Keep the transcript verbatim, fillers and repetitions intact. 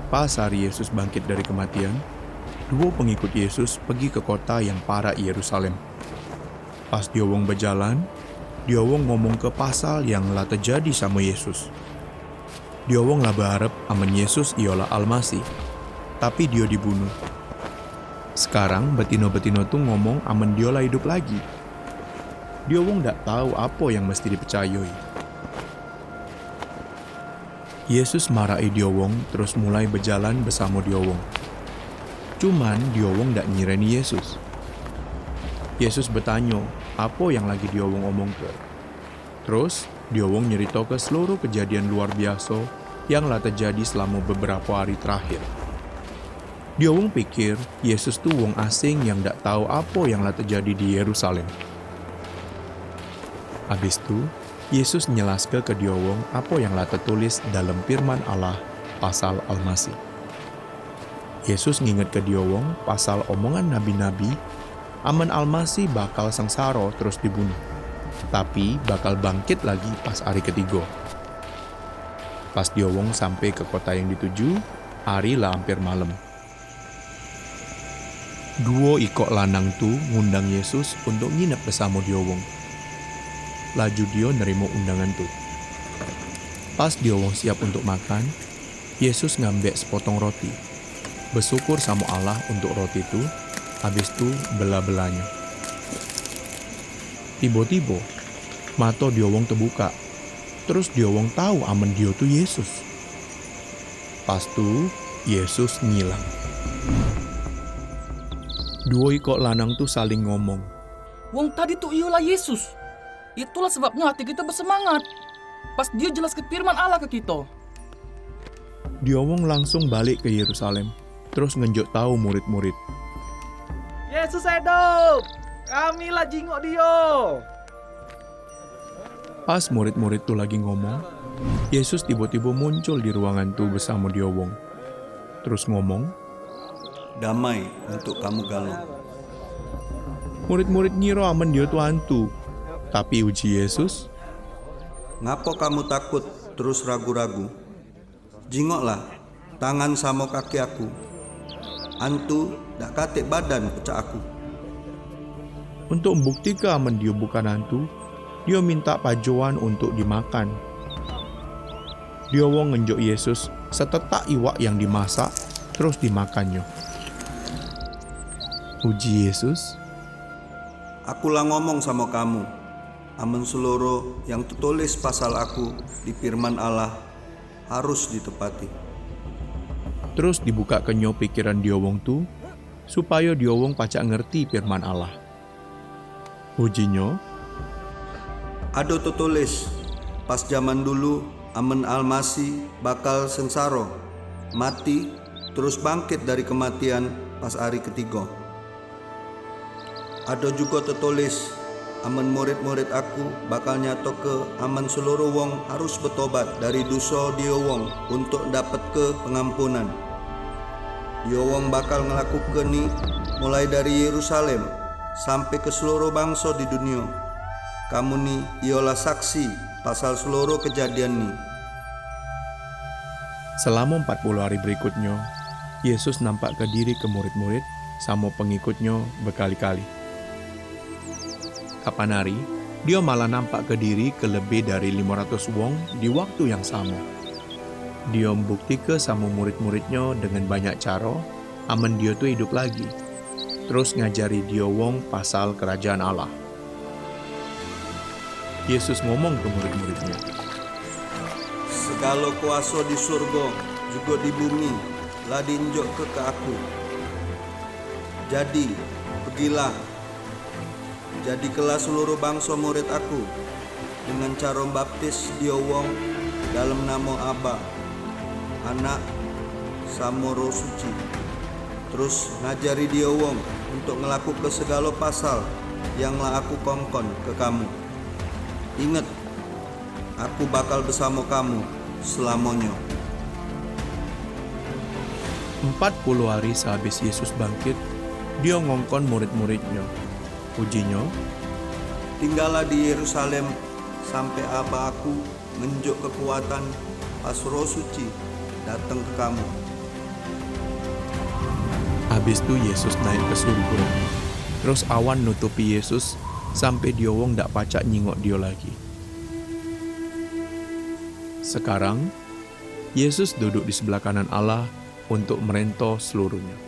Pas hari Yesus bangkit dari kematian, duo pengikut Yesus pegi ke kota yang parak Yerusalem. Pas dio wong bejalan, dio wong ngomongke pasal yang la tejadi samo Yesus. Dio wong la bearep amen Yesus ialah Almasih, tapi dio dibunuh. Sekarang betino-betino tu ngomong amen dio la idup lagi. Dio wong dak tau apo yang mesti dipecayoi. Yesus maraki dio wong terus mulai bejalan besamo dio wong. Cuman dio wong dak ngireni Yesus. Yesus betanyo apo yang lagi dio wong omongke. Terus, dio wong nyeritoke seluruh kejadian luar biaso yang la tejadi selamo beberapo hari terakhir. Dio wong pikir Yesus tu wong asing yang dak tau apo yang la tejadi di Yerusalem. Abis tu, Yesus nyelaske ke dio wong apo yang la tetulis dalam Firman Allah pasal Almasih. Yesus ngingetke dio wong pasal omongan nabi-nabi, amen Almasih bakal sengsaro terus dibunuh, tapi bakal bangkit lagi pas hari ketigo. Pas dio wong sampe ke kota yang dituju, hari la amper malem. Duo ikok lanang tu ngundang Yesus untuk nginep besamo dio wong. Laju dio nerimo undangan tu. Pas dio wong siap untuk makan, Yesus ngambek sepotong roti, besyukur samo Allah untuk roti tu, abis tu bela-belanyo. Tibo-tibo, mato dio wong tebukak, terus dio wong tau amen dio tu Yesus. Pas tu, Yesus ngilang. Duo ikok lanang tu saling ngomong, "Wong tadi tu iyolah Yesus. Itulah sebabnyo ati kito besemangat. Pas dio jelaske Firman Allah ke kito." Dio wong langsung balek ke Yerusalem, terus ngenjuk tau murid-murid. "Yesus idup! Kami la jingok dio!" Pas murid-murid tu lagi ngomong, Yesus tibo-tibo muncul di ruangan tu besamo dio wong. Terus ngomong, "Damai untuk kamu galo." Murid-murid ngira amen dio tu antu. Tapi uji Yesus, "Ngapo kamu takut terus ragu-ragu? Jingoklah tangan samo kaki aku. Antu dak katek badan pecak aku." Untuk mbuktike amen dio bukan antu, dio minta pajoan untuk dimakan. Dio wong ngenjuk Yesus setetak iwak yang dimasak, terus dimakannyo. Uji Yesus, "Aku la ngomong samo kamu, amen seloro yang tetulis pasal aku di Firman Allah harus ditepati." Terus dibukakenyo pikiran dio wong tu, supayo dio wong pacak ngerti Firman Allah. Ujinyo, "Ado tetulis, pas jaman dulu, amen Almasih bakal sengsaro, mati, terus bangkit dari kematian pas ari ketigo. Ado jugo tetulis, amen murid-murid Aku bakal nyatoke amen seloro wong harus betobat dari duso dio wong untuk dapetke pengampunan. Dio wong bakal ngelakuke ni mulai dari Yerusalem sampe ke seloro bangso di dunio. Kamu ni iyolah saksi pasal seloro kejadian ni." Selamo empat puluh ari berikutnyo, Yesus nampakke diri ke murid-murid samo pengikutnyo bekali-kali. Kapan ari, dio malah nampakke diri ke lebih dari limo ratus wong di waktu yang samo. Dio mbuktike samo murid-muridnyo dengan banyak caro, amen dio tu idup lagi, terus ngajari dio wong pasal Kerajaan Allah. Yesus ngomong ke murid-muridnyo, "Segalo kuaso di surgo jugo di bumi la dienjokke ke Aku. Jadi, pegilah, jadikelah seloro bangso murid Aku, dengan caro mbaptis dio wong dalam namo Aba, Anak, samo Roh Suci. Terus ngajari dio wong untuk ngelakuke segalo pasal yang la Aku kongkon ke kamu. Inget, Aku bakal besamo kamu selamonyo." Empat puluh ari sehabis Yesus bangkit, dio ngongkon murid-muridnyo. Ujinyo, "Tinggallah di Yerusalem sampe Aba Aku ngenjuk kekuatan pas Roh Suci dateng ke kamu. Habis tu Yesus naik ke surgo. Terus awan nutupi Yesus sampai dio wong dak pacak nyingok dio lagi. Sekarang, Yesus duduk di sebelah kanan Allah untuk merento seluruhnya.